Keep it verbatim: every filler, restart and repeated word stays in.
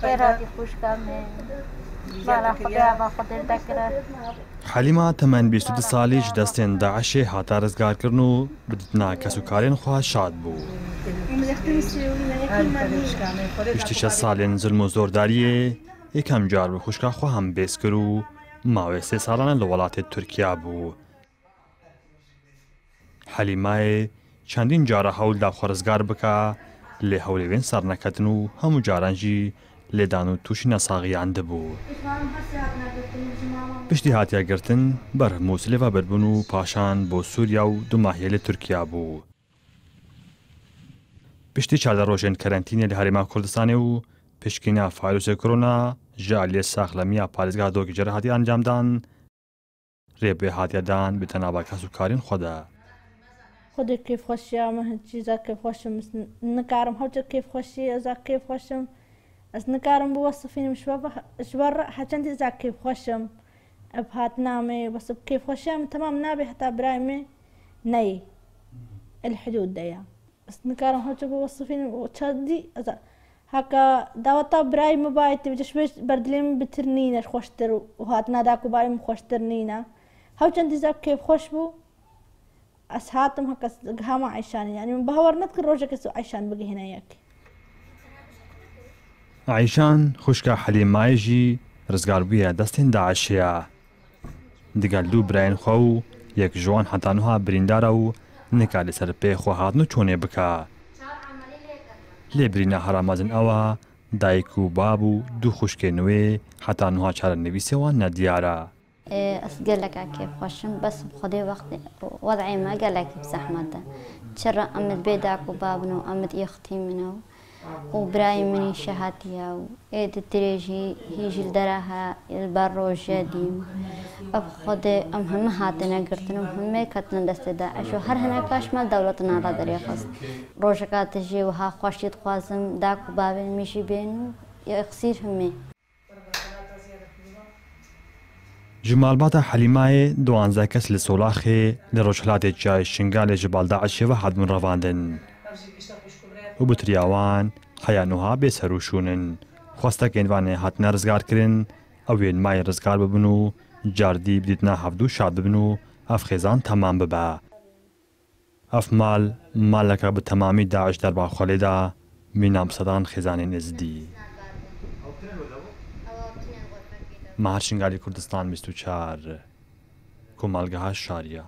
Xêr hatî xwişka min. Mala xwe bi ava xwe dêr dekire. Helîma temen bîst û du salî ji destên DAIŞê hate rizgarkirin û bi dîtina kes û karên xwe şad bû. Piştî şeş salên zilm û zordariyê, yekem car bi xwişka xwe hembêz kir û mawê sê salane li welatê Tirkiya bû. Helîmayê çendîn cara hewl da xwe rizgar bike, lê hewlê wê serneketin û hemû caran jî lêdan û tûşî nesaxiyan dibû. Piştî hatiye girtin, berhiv Mûsilê ve birbûn û paşan bo Sûriya û dumahiyê li Tirkiya bû. Piştî çardeh rojên kerentînê li Herêma Kurdistanê û pişkîna fayrûsê korona ji aliyê saxlemiya parêzgeha Dogî Cerê hatiye encamdan, rê bi hatiye dan bi tenava kes û karên xwe de. Xwedê kêfxweşiya min hin çîza kêfxweş im. Ez n-, nikarim hewce kêfxweşî, ez a kêfxweş im. Ez nikarim biwesifînim ji we ve, ji we re heçendî ez a kêfxweş im. Ev hatina me, wesif kêfxweşiya min temam nabe heta birayê me neyê. El hudûd de ya. Ez nikarim hewce biwesifînim û çendî ez a-, heka daweta birayê min bayê tê, ji ber dilê min bitir nîne, xweştir û hatina dayik û bavê min xweştir nîne. Hewçend dîza kêfxweş bû, ez hatim heka ez gihama Eyşanê. Yanî min bawer nedikir rojek ez û Eyşan bigihîne yek. Eyşan, xwişka Helîmayê jî rizgar bûye destên DAIŞê ye. Digel du birayên xwe û yek ji wan heta niha birîndar e û nikare ser pê xwe hatin û çûnê bike. Lê birîna hera mezin ew e, dayik û bab û du xwişkên wê heta niha çarenivîsê wan nediyar e. Ê, ez geleka kêfxweş im, bes bi Xwedê wextê, wed'ê me gelekî bi zehmet e. Çira em id bê dayik û bab in û em id yextîm in û û birayê min îşe hatiye û ê di dirêjî hî jî li dera he, li ber roje dîm. Ev Xwedê em heme hatine girtin û heme ketine destê DAIŞ û her hineka ji me dewletina re derêxist. Rojeka tijî wiha xweşî dixwazim, dayik û bavên min jî bên û yexsîr hemê. Ji malbata Helîmayê duwanzdeh kes li Solaxê li rojhilatê çiyayê Şingalê ji bal DAIŞê ve hatibûn revandin û bi tiriya wan heya nuha bê serûşûn in. Xwestekên van ê hatine rizgarkirin, ew yên mayê rizgar bibin û cardî bi dîtina hevdû şad bibin û ev xêzan temam bibe. Ev mal, maleke bi temamî DAIŞ derba xwe lê da, mîna bi sedan xêzanên Êzidî. Mahir Şingalî, Kurdistan bîst û çar, Komelgeha Şariya.